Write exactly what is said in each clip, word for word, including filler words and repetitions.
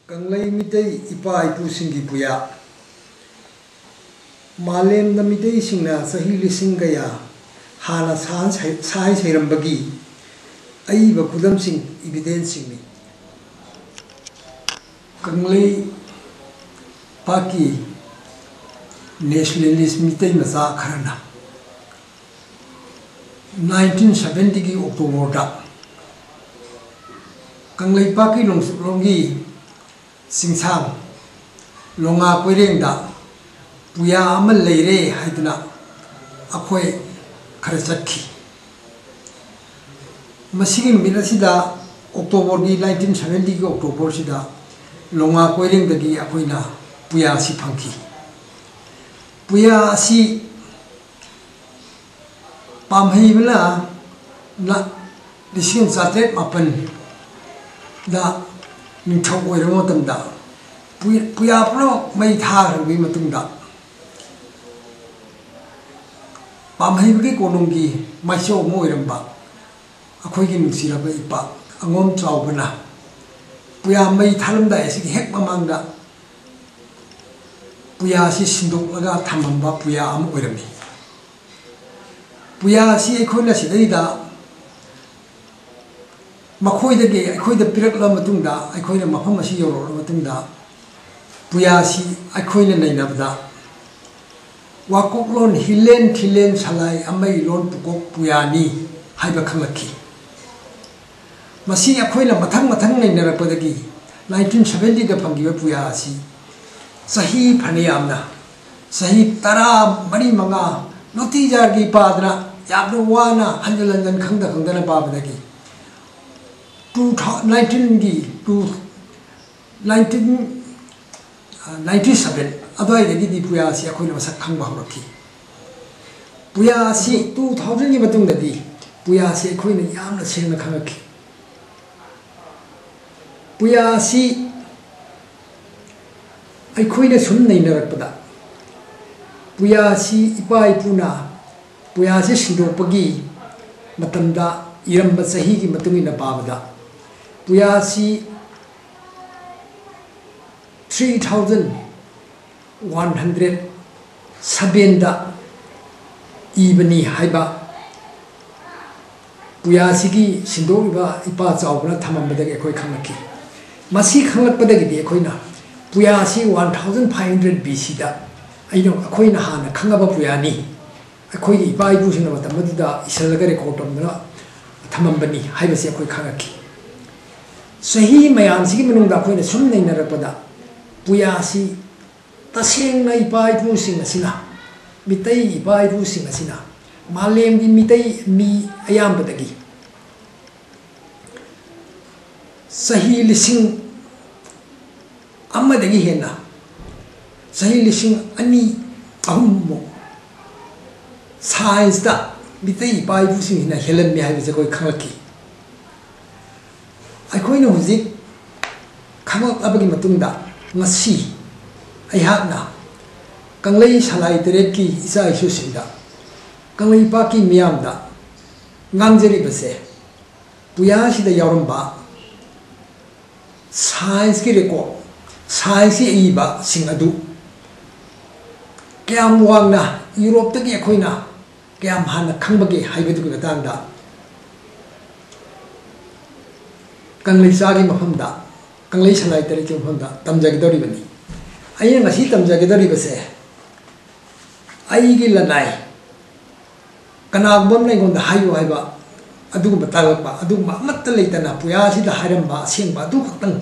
ꯀꯪꯂꯩ ꯃꯤꯇꯩ ꯏꯄꯥ ꯏꯄꯨꯁꯤꯡꯒꯤ ꯄꯨꯌꯥ꯫ ꯃꯥꯂꯦꯝꯗ ꯃꯤꯇꯩꯁꯤꯡꯅ ꯆꯍꯤ ꯂꯤꯁꯤꯡ ꯀꯌꯥ ꯍꯥꯟꯅ ꯁꯥ-, ꯁꯩ-, ꯁꯥꯏ ꯁꯩꯔꯝꯕꯒꯤ ꯑꯏꯕ ꯈꯨꯗꯝꯁꯤꯡ, evidence ꯁꯤꯡꯅꯤ꯫ ꯀꯪꯂꯩ ꯄꯥꯛꯀꯤ nationalist ꯃꯤꯇꯩ ꯃꯆꯥ ꯈꯔꯅ nineteen seventy ꯒꯤ October ꯗ ꯀꯪꯂꯩꯄꯥꯛꯀꯤ ꯅꯣꯡꯆꯨꯞꯂꯣꯝꯒꯤ ꯆꯤꯡꯁꯥꯡ ꯂꯣꯉꯥ ꯀꯣꯏꯔꯦꯡꯗ ꯄꯨꯌꯥ ꯑꯃ ꯂꯩꯔꯦ ꯍꯥꯏꯗꯨꯅ ꯑꯩꯈꯣꯏ ꯈꯔ ꯆꯠꯈꯤ꯫ ꯃꯁꯤꯒꯤ ꯅꯨꯃꯤꯠ ꯑꯁꯤꯗ, October ꯒꯤ, nineteen seventy ꯒꯤ October ꯁꯤꯗ ꯂꯣꯉꯥ ꯀꯣꯏꯔꯦꯡꯗꯒꯤ ꯑꯩꯈꯣꯏꯅ ꯄꯨꯌꯥ ꯑꯁꯤ ꯐꯪꯈꯤ꯫ ꯄꯨꯌꯥ ꯑꯁꯤ ꯄꯥꯝꯍꯩꯕꯅ ꯂꯤꯁꯤꯡ ꯆꯥꯇ꯭ꯔꯦꯠ ꯃꯥꯄꯟꯗ ꯅꯤꯡꯊꯧ ꯑꯣꯏꯔꯕ ꯃꯇꯝꯗ ꯄꯨ-, ꯄꯨꯌꯥ ꯄꯨꯝꯅꯃꯛ ꯃꯩ ꯊꯥꯈ꯭ꯔꯕꯒꯤ ꯃꯇꯨꯡꯗ, ꯄꯥꯝꯍꯩꯕꯒꯤ ꯀꯣꯅꯨꯡꯒꯤ ꯃꯥꯏꯆꯧ ꯑꯃ ꯑꯣꯏꯔꯝꯕ ꯑꯩꯈꯣꯏꯒꯤ ꯅꯨꯡꯁꯤꯔꯕ ꯏꯄꯥ ꯑꯉꯣꯝ ꯆꯥꯎꯕꯅ ꯄꯨꯌꯥ ꯃꯩ ꯊꯥꯔꯝꯗꯥꯏ ꯑꯁꯤꯒꯤ ꯍꯦꯛ ꯃꯃꯥꯡꯗ ꯄꯨꯌꯥ ꯑꯁꯤ ꯁꯤꯟꯗꯣꯛꯂꯒ ꯊꯝꯃꯝꯕ ꯄꯨꯌꯥ ꯑꯃ ꯑꯣꯏꯔꯝꯃꯤ꯫ ꯄꯨꯌꯥ ꯑꯁꯤ ꯑꯩꯈꯣꯏꯅ ꯁꯤꯗꯩꯗ ꯃꯈꯣꯏꯗꯒꯤ ꯑꯩꯈꯣꯏꯗ ꯄꯤꯔꯛꯂꯕ ꯃꯇꯨꯡꯗ, ꯑꯩꯈꯣꯏꯅ ꯃꯐꯝ ꯑꯁꯤ ꯌꯧꯔꯛꯂꯕ ꯃꯇꯨꯡꯗ, ꯄꯨꯌꯥ ꯑꯁꯤ ꯑꯩꯈꯣꯏꯅ ꯅꯩꯅꯕꯗ ꯋꯥꯀꯣꯛꯂꯣꯟ ꯍꯤꯂꯦꯟ ꯊꯤꯂꯦꯟ ꯁꯂꯥꯏ ꯑꯃꯩꯂꯣꯟ ꯄꯨꯀꯣꯛ ꯄꯨꯌꯥꯅꯤ ꯍꯥꯏꯕ ꯈꯪꯂꯛꯈꯤ꯫ ꯃꯁꯤ ꯑꯩꯈꯣꯏꯅ ꯃꯊꯪ ꯃꯊꯪ ꯅꯩꯅꯔꯛꯄꯗꯒꯤ nineteen seventy ꯗ ꯐꯪꯈꯤꯕ ꯄꯨꯌꯥ ꯑꯁꯤ ꯆꯍꯤ ꯐꯅꯌꯥꯝꯅ, ꯆꯍꯤ ꯇꯔꯥ ꯃꯔꯤ ꯃꯉꯥ ꯅꯨꯡꯇꯤꯖꯥꯒꯤ ꯄꯥꯗꯅ, ꯌꯥꯝꯅ ꯋꯥꯅ ꯍꯟꯖꯤꯟ ꯍꯟꯖꯤꯟ ꯈꯪꯗ ꯈꯪꯗꯅ ꯄꯥꯕꯗꯒꯤ two thou-, nineteen ꯒꯤ two, nineteen ninety seven ꯑꯗꯨꯋꯥꯏꯗꯒꯤꯗꯤ ꯄꯨꯌꯥ ꯑꯁꯤ ꯑꯩꯈꯣꯏꯅ ꯃꯁꯛ ꯈꯪꯕ ꯍꯧꯔꯛꯈꯤ꯫ ꯄꯨꯌꯥ ꯑꯁꯤ two thousand ꯒꯤ ꯃꯇꯨꯡꯗꯗꯤ ꯄꯨꯌꯥ ꯑꯁꯤ ꯑꯩꯈꯣꯏꯅ ꯌꯥꯝꯅ ꯁꯦꯡꯅ ꯈꯪꯉꯛꯈꯤ꯫ ꯄꯨꯌꯥ ꯑꯁꯤ ꯑꯩꯈꯣꯏꯅ ꯁꯨꯝ ꯅꯩꯅꯔꯛꯄꯗ, ꯄꯨꯌꯥ ꯑꯁꯤ ꯏꯄꯥ ꯏꯄꯨꯅ ꯄꯨꯌꯥ ꯑꯁꯤ ꯁꯤꯟꯗꯣꯛꯄꯒꯤ ꯃꯇꯝꯗ ꯏꯔꯝꯕ ꯆꯍꯤꯒꯤ ꯃꯇꯨꯡ ꯏꯟꯅ ꯄꯥꯕꯗ, ꯄꯨꯌꯥ ꯑꯁꯤ ꯊ꯭ꯔꯤ ꯊꯥꯎꯖꯟ ꯋꯥꯟ ꯍꯟꯗ꯭ꯔꯦꯠ ꯁꯕꯦꯟꯗ ꯏꯕꯅꯤ ꯍꯥꯏꯕ ꯄꯨꯌꯥ ꯑꯁꯤꯒꯤ ꯁꯤꯟꯗꯣꯛꯂꯤꯕ ꯏꯄꯥ ꯆꯥꯎꯕꯅ ꯊꯝꯃꯝꯕꯗꯒꯤ ꯑꯩꯈꯣꯏ ꯈꯪꯂꯛꯈꯤ꯫ ꯃꯁꯤ ꯈꯪꯂꯛꯄꯗꯒꯤꯗꯤ ꯑꯩꯈꯣꯏꯅ ꯄꯨꯌꯥ ꯑꯁꯤ one thousand five hundred B ꯁꯤꯗ ꯑꯩꯅ, ꯑꯩꯈꯣꯏꯅ ꯍꯥꯟꯅ ꯈꯪꯉꯕ ꯄꯨꯌꯥꯅꯤ, ꯑꯩꯈꯣꯏꯒꯤ ꯏꯄꯥ ꯏꯄꯨꯁꯤꯡꯅ ꯃꯇꯝ ꯑꯗꯨꯗ ꯏꯁꯜꯂꯒ ꯔꯦꯀꯣꯔꯠ ꯇꯧꯗꯨꯅ ꯊꯝꯃꯝꯕꯅꯤ ꯍꯥꯏꯕꯁꯤ ꯑꯩꯈꯣꯏ ꯈꯪꯂꯛꯈꯤ꯫ ꯆꯍꯤ ꯃꯌꯥꯝꯁꯤꯒꯤ ꯃꯅꯨꯡꯗ ꯑꯩꯈꯣꯏꯅ ꯁꯨꯝ ꯅꯩꯅꯔꯛꯄꯗ ꯄꯨꯌꯥꯁꯤ ꯇꯁꯦꯡꯅ ꯏꯄꯥ ꯏꯄꯨꯁꯤꯡ ꯑꯁꯤꯅ, ꯃꯤꯇꯩ ꯏꯄꯥ ꯏꯄꯨꯁꯤꯡ ꯑꯁꯤꯅ ꯃꯥꯂꯦꯝꯒꯤ ꯃꯤꯇꯩ ꯃꯤ ꯑꯌꯥꯝꯕꯗꯒꯤ ꯆꯍꯤ ꯂꯤꯁꯤꯡ ꯑꯃꯗꯒꯤ ꯍꯦꯟꯅ, ꯆꯍꯤ ꯂꯤꯁꯤꯡ ꯑꯅꯤ, ꯑꯍꯨꯝꯃꯨꯛ ꯁꯥꯏꯟꯁꯇ ꯃꯤꯇꯩ ꯏꯄꯥ ꯏꯄꯨꯁꯤꯡꯁꯤꯅ ꯍꯦꯜꯂꯝꯃꯤ ꯍꯥꯏꯕꯁꯦ ꯑꯩꯈꯣꯏ ꯈꯪꯂꯛꯈꯤ꯫ ꯑꯩꯈꯣꯏꯅ ꯍꯧꯖꯤꯛ ꯈꯪꯂꯛꯂꯕꯒꯤ ꯃꯇꯨꯡꯗ, ꯉꯁꯤ ꯑꯩꯍꯥꯛꯅ ꯀꯪꯂꯩ ꯁꯂꯥꯏ ꯇꯔꯦꯠꯀꯤ ꯏꯆꯥ ꯏꯁꯨꯁꯤꯡꯗ, ꯀꯪꯂꯩꯄꯥꯛꯀꯤ ꯃꯤꯌꯥꯝꯗ ꯉꯥꯡꯖꯔꯤꯕꯁꯦ, ꯄꯨꯌꯥꯁꯤꯗ ꯌꯥꯎꯔꯝꯕ ꯁꯥꯏꯟꯁꯀꯤ ꯔꯦꯀꯣꯔꯠ, ꯁꯥꯏꯟꯁꯀꯤ ꯑꯏꯕꯁꯤꯡ ꯑꯗꯨ ꯀꯌꯥꯝ ꯋꯥꯡꯅ ꯌꯨꯔꯣꯞꯇꯒꯤ ꯑꯩꯈꯣꯏꯅ ꯀꯌꯥꯝ ꯍꯥꯟꯅ ꯈꯪꯕꯒꯦ ꯍꯥꯏꯕꯗꯨꯒꯤ ꯃꯇꯥꯡꯗ ꯀꯪꯂꯩꯆꯥꯒꯤ ꯃꯐꯝꯗ, ꯀꯪꯂꯩ ꯁꯂꯥꯏ ꯇꯔꯦꯠꯀꯤ ꯃꯐꯝꯗ ꯇꯝꯖꯒꯗꯧꯔꯤꯕꯅꯤ꯫ ꯑꯩꯅ ꯉꯁꯤ ꯇꯝꯖꯒꯗꯧꯔꯤꯕꯁꯦ ꯑꯩꯒꯤ ꯂꯅꯥꯏ, ꯀꯅꯥꯒꯨꯝꯕ ꯑꯃꯅ ꯑꯩꯉꯣꯟꯗ ꯍꯥꯏꯌꯨ ꯍꯥꯏꯕ ꯑꯗꯨꯒꯨꯝꯕ ꯇꯥꯛꯂꯛꯄ, ꯑꯗꯨꯒꯨꯝꯕ ꯑꯃꯠꯇ ꯂꯩꯇꯅ ꯄꯨꯌꯥꯁꯤꯗ ꯍꯥꯏꯔꯝꯕ ꯑꯁꯦꯡꯕ ꯑꯗꯨ ꯈꯛꯇꯪ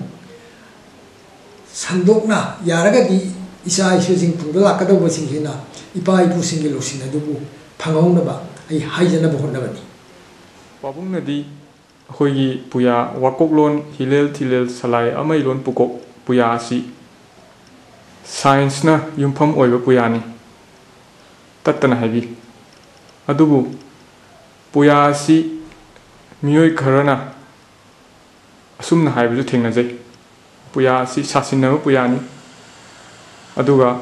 ꯁꯟꯗꯣꯛꯅ ꯌꯥꯔꯒꯗꯤ ꯏꯆꯥ ꯏꯁꯨꯁꯤꯡ ꯇꯨꯡꯗ ꯂꯥꯛꯀꯗꯧꯕꯁꯤꯡꯁꯤꯅ ꯏꯄꯥ ꯏꯄꯨꯁꯤꯡꯒꯤ ꯂꯧꯁꯤꯡ ꯑꯗꯨꯕꯨ ꯐꯪꯍꯧꯅꯕ ꯑꯩ ꯍꯥꯏꯖꯅꯕ ꯍꯣꯠꯅꯕꯅꯤ꯫ ꯄꯥꯕꯨꯡꯅꯗꯤ ꯑꯩꯈꯣꯏꯒꯤ ꯄꯨꯌꯥ ꯋꯥꯀꯣꯛꯂꯣꯟ ꯍꯤꯂꯦꯜ ꯊꯤꯂꯦꯜ ꯁꯂꯥꯏ ꯑꯃꯩꯂꯣꯟ ꯄꯨꯀꯣꯛ ꯄꯨꯌꯥ ꯑꯁꯤ ꯁꯥꯏꯟꯁꯅ ꯌꯨꯝꯐꯝ ꯑꯣꯏꯕ ꯄꯨꯌꯥꯅꯤ ꯇꯠꯇꯅ ꯍꯥꯏꯕꯤ꯫ ꯑꯗꯨꯕꯨ ꯄꯨꯌꯥ ꯑꯁꯤ ꯃꯤꯑꯣꯏ ꯈꯔꯅ ꯑꯁꯨꯝꯅ ꯍꯥꯏꯕꯁꯨ ꯊꯦꯡꯅꯖꯩ, "ꯄꯨꯌꯥ ꯑꯁꯤ ꯁꯥꯁꯤꯟꯅꯕ ꯄꯨꯌꯥꯅꯤ"꯫ ꯑꯗꯨꯒ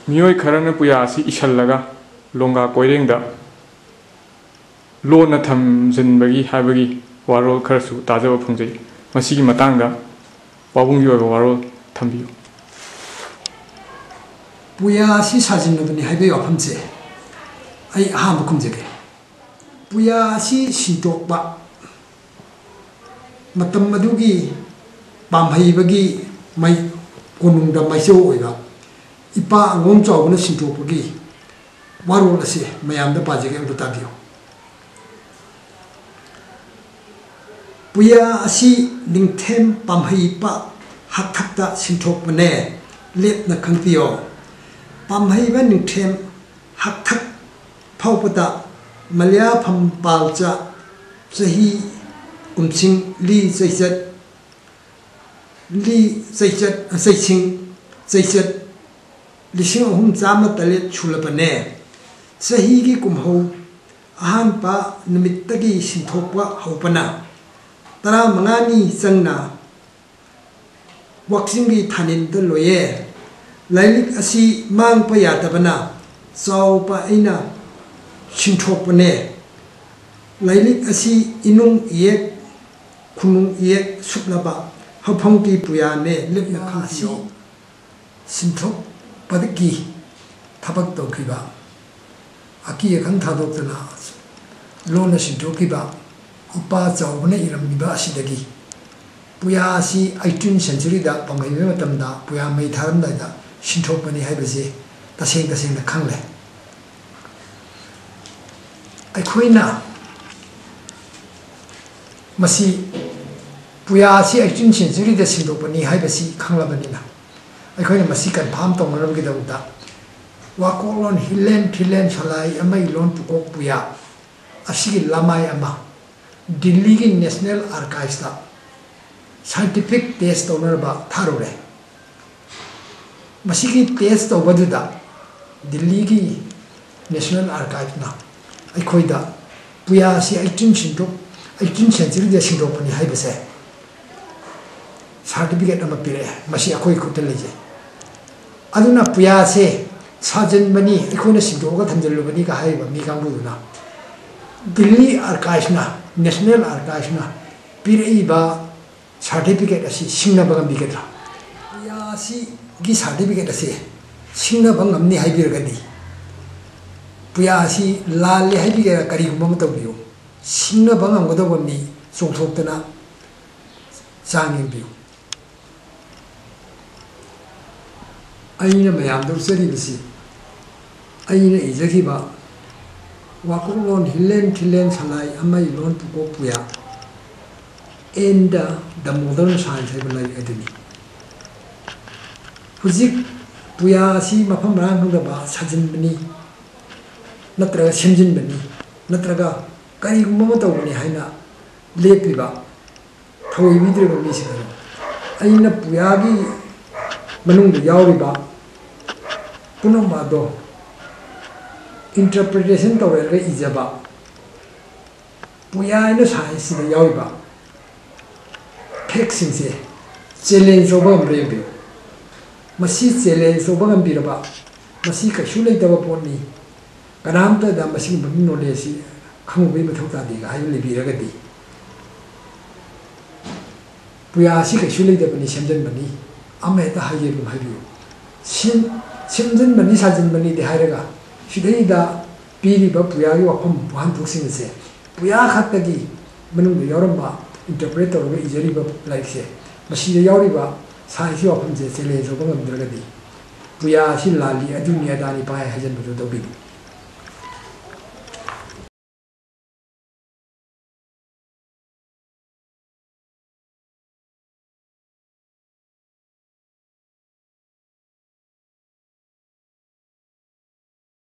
ꯃꯤꯑꯣꯏ ꯈꯔꯅ ꯄꯨꯌꯥ ꯑꯁꯤ ꯏꯁꯜꯂꯒ ꯂꯣꯡꯒꯥ ꯀꯣꯏꯔꯦꯡꯗ ꯂꯣꯟꯅ ꯊꯝꯖꯤꯟꯕꯒꯤ ꯍꯥꯏꯕꯒꯤ ꯋꯥꯔꯣꯜ ꯈꯔꯁꯨ ꯇꯥꯖꯕ ꯐꯪꯖꯩ꯫ ꯃꯁꯤꯒꯤ ꯃꯇꯥꯡꯗ ꯄꯥꯕꯨꯡꯒꯤ ꯑꯣꯏꯕ ꯋꯥꯔꯣꯜ ꯊꯝꯕꯤꯌꯨ꯫ ꯄꯨꯌꯥ ꯑꯁꯤ ꯁꯥꯖꯤꯟꯅꯕꯅꯤ ꯍꯥꯏꯕꯒꯤ ꯋꯥꯐꯝꯁꯦ ꯑꯩ ꯑꯍꯥꯟꯕ ꯈꯨꯝꯖꯒꯦ꯫ ꯄꯨꯌꯥ ꯑꯁꯤ ꯁꯤꯟꯇꯣꯛꯄ ꯃꯇꯝ ꯑꯗꯨꯒꯤ ꯄꯥꯝꯍꯩꯕꯒꯤ ꯃꯩ ꯀꯣꯅꯨꯡꯗ ꯃꯥꯏꯆꯧ ꯑꯣꯏꯕ ꯏꯄꯥ ꯑꯉꯣꯝ ꯆꯥꯎꯕꯅ ꯁꯤꯟꯇꯣꯛꯄꯒꯤ ꯋꯥꯔꯣꯜ ꯑꯁꯤ ꯃꯌꯥꯝꯗ ꯄꯥꯖꯒꯦ, ꯑꯝꯇ ꯇꯥꯕꯤꯌꯨ꯫ ꯄꯨꯌꯥ ꯑꯁꯤ ꯅꯤꯡꯊꯦꯝ ꯄꯥꯝꯍꯩꯄ ꯍꯛꯊꯛꯇ ꯁꯤꯟꯊꯣꯛꯄꯅꯦ, ꯂꯦꯞꯅ ꯈꯪꯕꯤꯌꯣ꯫ ꯄꯥꯝꯍꯩꯕ ꯅꯤꯡꯊꯦꯝ ꯍꯛꯊꯛ ꯐꯥꯎꯕꯗ ꯃꯂꯤꯌꯥꯐꯝ ꯄꯥꯜꯆ ꯆꯍꯤ ꯀꯨꯝꯁꯤꯡ ꯂꯤ ꯆꯩꯆꯠ ꯂꯤ ꯆꯩꯆꯠ ꯆꯩꯁꯤꯡ ꯆꯩꯆꯠ ꯂꯤꯁꯤꯡ ꯑꯍꯨꯝ ꯆꯥꯝꯃ ꯇꯔꯦꯠ ꯁꯨꯂꯕꯅꯦ꯫ ꯆꯍꯤꯒꯤ ꯀꯨꯝꯍꯧ ꯑꯍꯥꯟꯕ ꯅꯨꯃꯤꯠꯇꯒꯤ ꯁꯤꯟꯊꯣꯛꯄ ꯍꯧꯕꯅ ꯇꯔꯥꯃꯉꯥꯅꯤ ꯆꯪꯅ ꯋꯥꯛꯆꯤꯡꯒꯤ ꯊꯥꯅꯤꯟꯗ ꯂꯣꯏꯌꯦ꯫ ꯂꯥꯏꯔꯤꯛ ꯑꯁꯤ ꯃꯥꯡꯕ ꯌꯥꯗꯕꯅ ꯆꯥꯎꯕ ꯑꯩꯅ ꯁꯤꯟꯊꯣꯛꯄꯅꯦ꯫ ꯂꯥꯏꯔꯤꯛ ꯑꯁꯤ ꯏꯅꯨꯡ ꯏꯌꯦꯛ ꯈꯨꯅꯨꯡ ꯏꯌꯦꯛ ꯁꯨꯞꯂꯕ ꯍꯧꯐꯝꯒꯤ ꯄꯨꯌꯥꯅꯦ꯫ ꯂꯤꯛꯅ ꯈꯪꯕꯤꯌꯨ꯫ ꯁꯤꯟꯊꯣꯛꯄꯗꯒꯤ ꯊꯕꯛ ꯇꯧꯈꯤꯕ, ꯑꯀꯤ ꯑꯈꯪ ꯊꯥꯗꯣꯛꯇꯅ ꯂꯣꯟꯅ ꯁꯤꯟꯊꯣꯛꯈꯤꯕ ꯏꯄꯥ ꯆꯥꯎꯕꯅ ꯏꯔꯝꯂꯤꯕ ꯑꯁꯤꯗꯒꯤ ꯄꯨꯌꯥ ꯑꯁꯤ eighteenth centuryꯗ ꯄꯥꯝꯍꯩꯕ ꯃꯇꯝꯗ ꯄꯨꯌꯥ ꯃꯩ ꯊꯥꯔꯝꯗꯥꯏꯗ ꯁꯤꯟꯊꯣꯛꯄꯅꯤ ꯍꯥꯏꯕꯁꯤ ꯇꯁꯦꯡ ꯇꯁꯦꯡꯅ ꯈꯪꯂꯦ꯫ ꯑꯩꯈꯣꯏꯅ ꯃꯁꯤ ꯄꯨꯌꯥ ꯑꯁꯤ eighteenth centuryꯗ ꯁꯤꯟꯗꯣꯛꯄꯅꯤ ꯍꯥꯏꯕꯁꯤ ꯈꯪꯂꯕꯅꯤꯅ, ꯑꯩꯈꯣꯏꯅ ꯃꯁꯤ confirm ꯇꯧꯅꯅꯕꯒꯤꯗꯃꯛꯇ ꯋꯥꯀꯣꯛꯂꯣꯟ ꯍꯤꯂꯦꯟ ꯊꯤꯂꯦꯟ ꯁꯂꯥꯏ ꯑꯃꯒꯤ ꯂꯣꯟ ꯄꯨꯀꯣꯛ ꯄꯨꯌꯥ ꯑꯁꯤꯒꯤ ꯂꯃꯥꯏ ꯑꯃ ꯗꯤꯜꯂꯤꯒꯤ National Archivesꯇ scientific test ꯇꯧꯅꯅꯕ ꯊꯥꯔꯨꯔꯦ꯫ ꯃꯁꯤꯒꯤ test ꯇꯧꯕꯗꯨꯗ ꯗꯤꯜꯂꯤꯒꯤ National Archivesꯅ ꯑꯩꯈꯣꯏꯗ ꯄꯨꯌꯥ ꯑꯁꯤ eighteen century, eighteenth centuryꯗ ꯁꯤꯟꯗꯣꯛꯄꯅꯤ ꯍꯥꯏꯕꯁꯦ certificate ꯑꯃ ꯄꯤꯔꯛꯑꯦ꯫ ꯃꯁꯤ ꯑꯩꯈꯣꯏ ꯈꯨꯠꯇ ꯂꯩꯖꯩ꯫ ꯑꯗꯨꯅ ꯄꯨꯌꯥꯁꯦ ꯁꯥꯖꯟꯕꯅꯤ, ꯑꯩꯈꯣꯏꯅ ꯁꯤꯟꯗꯣꯛꯑꯒ ꯊꯝꯖꯤꯜꯂꯨꯕꯅꯤꯒ ꯍꯥꯏꯔꯤꯕ ꯃꯤ ꯀꯥꯡꯕꯨꯗꯨꯅ ꯗꯤꯜꯂꯤ Archivesꯅ, National Archivesꯅ ꯄꯤꯔꯛꯏꯕ ꯁꯥꯔꯇꯤꯐꯤꯀꯦꯠ ꯑꯁꯤ ꯁꯤꯡꯅꯕ ꯉꯝꯕꯤꯒꯗ꯭ꯔꯥ? ꯄꯨꯌꯥ ꯑꯁꯤꯒꯤ ꯁꯥꯔꯇꯤꯐꯤꯀꯦꯠ ꯑꯁꯤ ꯁꯤꯡꯅꯕ ꯉꯝꯅꯤ ꯍꯥꯏꯕꯤꯔꯒꯗꯤ, ꯄꯨꯌꯥ ꯑꯁꯤ ꯂꯥꯜꯂꯦ ꯍꯥꯏꯕꯤꯒꯦꯔꯥ, ꯀꯔꯤꯒꯨꯝꯕ ꯑꯃ ꯇꯧꯕꯤꯌꯨ, ꯁꯤꯡꯅꯕ ꯉꯝꯒꯗꯧꯕ ꯃꯤ ꯆꯣꯡꯊꯣꯛꯇꯅ ꯆꯥꯡ ꯌꯦꯡꯕꯤꯌꯨ꯫ ꯑꯩꯅ ꯃꯌꯥꯝꯗ ꯎꯠꯆꯔꯤꯕꯁꯤ ꯑꯩꯅ ꯏꯖꯈꯤꯕ ꯋꯥꯀꯣꯛꯂꯣꯟ ꯍꯤꯂꯦꯟ ꯊꯤꯂꯦꯟ ꯁꯂꯥꯏ ꯑꯃꯒꯤ ꯂꯣꯟ ꯄꯨꯀꯣꯛ ꯄꯨꯌꯥ and the modern science ꯍꯥꯏꯕ ꯂꯥꯏꯔꯤꯛ ꯑꯗꯨꯅꯤ꯫ ꯍꯧꯖꯤꯛ ꯄꯨꯌꯥ ꯑꯁꯤ ꯃꯐꯝ ꯃꯔꯥꯡ ꯈꯪꯗꯕ ꯁꯥꯖꯤꯟꯕꯅꯤ, ꯅꯠꯇ꯭ꯔꯒ ꯁꯦꯝꯖꯤꯟꯕꯅꯤ, ꯅꯠꯇ꯭ꯔꯒ ꯀꯔꯤꯒꯨꯝꯕ ꯑꯃ ꯇꯧꯕꯅꯤ ꯍꯥꯏꯅ ꯂꯦꯞꯄꯤꯕ, ꯊꯧꯑꯣꯏꯕꯤꯗ꯭ꯔꯤꯕ ꯃꯤꯁꯤꯡ ꯑꯗꯨ, ꯑꯩꯅ ꯄꯨꯌꯥꯒꯤ ꯃꯅꯨꯡꯗ ꯌꯥꯎꯔꯤꯕ ꯄꯨꯝꯅꯃꯛ ꯑꯗꯣ interpretation ꯇꯧꯔꯒ ꯏꯖꯕ, ꯄꯨꯌꯥ ꯍꯥꯏꯅ ꯁꯥꯏꯟꯁꯁꯤꯗ ꯌꯥꯎꯔꯤꯕ ꯐꯦꯛꯁꯤꯡꯁꯦ ꯆꯦꯂꯦꯟꯖ ꯇꯧꯕ ꯉꯝꯕ꯭ꯔꯥ ꯌꯦꯡꯕꯤꯌꯨ꯫ ꯃꯁꯤ ꯆꯦꯂꯦꯟꯖ ꯇꯧꯕ ꯉꯝꯕꯤꯔꯕ, ꯃꯁꯤ ꯀꯩꯁꯨ ꯂꯩꯇꯕ ꯄꯣꯠꯅꯤ, ꯀꯅꯥꯝꯇꯗ ꯃꯁꯤꯒꯨꯝꯕꯒꯤ ꯅꯣꯂꯦꯖꯁꯤ ꯈꯪꯉꯨꯕꯒꯤ ꯃꯊꯧ ꯇꯥꯗꯦꯒ ꯍꯥꯏꯕ ꯂꯩꯕꯤꯔꯒꯗꯤ, ꯄꯨꯌꯥ ꯑꯁꯤ ꯀꯩꯁꯨ ꯂꯩꯇꯕꯅꯤ, ꯁꯦꯝꯖꯤꯟꯕꯅꯤ, ꯑꯃ ꯍꯦꯛꯇ ꯍꯥꯏꯒꯦ ꯑꯗꯨꯝ ꯍꯥꯏꯕꯤꯌꯨ꯫ ꯁꯦꯝ-, ꯁꯦꯝꯖꯤꯟꯕꯅꯤ, ꯁꯥꯖꯤꯟꯕꯅꯤꯗꯤ ꯍꯥꯏꯔꯒ, ꯁꯤꯗꯩꯗ ꯄꯤꯔꯤꯕ ꯄꯨꯌꯥꯒꯤ ꯋꯥꯐꯝ ꯋꯥꯍꯟꯊꯣꯛꯁꯤꯡ ꯑꯁꯦ ꯄꯨꯌꯥ ꯈꯛꯇꯒꯤ ꯃꯅꯨꯡꯗ ꯌꯥꯎꯔꯝꯕ, interpret ꯇꯧꯔꯒ ꯏꯖꯔꯤꯕ ꯂꯥꯏꯔꯤꯛꯁꯦ, ꯃꯁꯤꯗ ꯌꯥꯎꯔꯤꯕ ꯁꯥꯏꯟꯁꯀꯤ ꯋꯥꯐꯝꯁꯦ ꯆꯦꯂꯦꯟꯖ ꯇꯧꯕ ꯉꯝꯗ꯭ꯔꯒꯗꯤ, ꯄꯨꯌꯥ ꯑꯁꯤ ꯂꯥꯜꯂꯤ, ꯑꯗꯨꯅꯤ ꯑꯗꯥꯅꯤ ꯄꯪꯍꯥꯏ ꯍꯥꯏꯖꯟꯕꯗꯨ ꯇꯧꯕꯤꯅꯨ꯫